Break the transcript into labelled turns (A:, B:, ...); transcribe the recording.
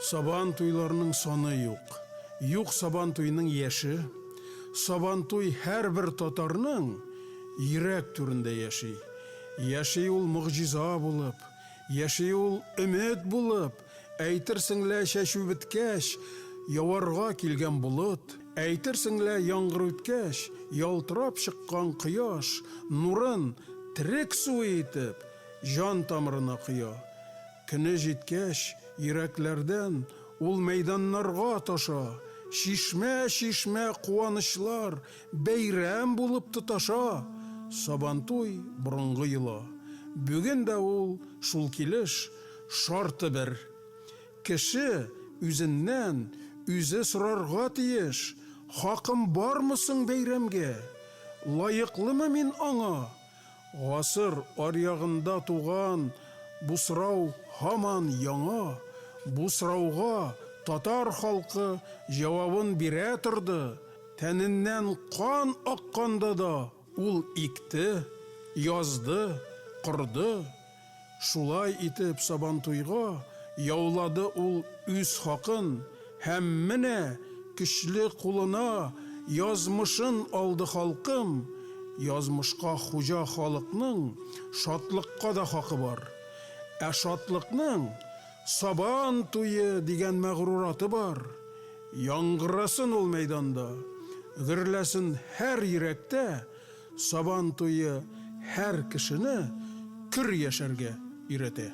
A: Сабан туйларының саны юк. Юк Сабан туеның яше. Сабантуй һәрбер татарның йөрәк түрендә яши. Яши ул могҗиза булып, яши ул өмет булып, әйтерсең лә чәчү беткәч, яварга килгән болыт, әйтерсең лә яңгыр үткәч, ялтырап чыккан кояш, нурын терек суы итеп, җан тамырына коя. Көне җиткәч, йөрәкләрдән ул мәйданнарга таша, чишмә-чишмә куанычлар бәйрәм булып тоташа. Сабантуй, борынгы йола. Бүген дә ул шул килеш, шарты бер. Кеше үзеннән үзе сорарга тиеш, хакым бармы соң бәйрәмгә? Лаеклымы мин аңа? Гасыр аръягында туган бу сорау һаман яңа, бу сорауга татар халкы җавабын бирә торды, тәненнән кан акканда да ул икте, язды, корды. Шулай итеп Сабантуйга яулады ул үз хакын һәм менә көчле кулына язмышын алды халкым, язмышка хуҗа халыкның шатлыкка да хакы бар. Ә шатлыкның Сабан туе дигән мәгърур аты бар. Яңгырасын ул мәйданда, гөрләсен һәр йөрәктә, Сабан туе һәр кешене көр яшәргә өйрәтә.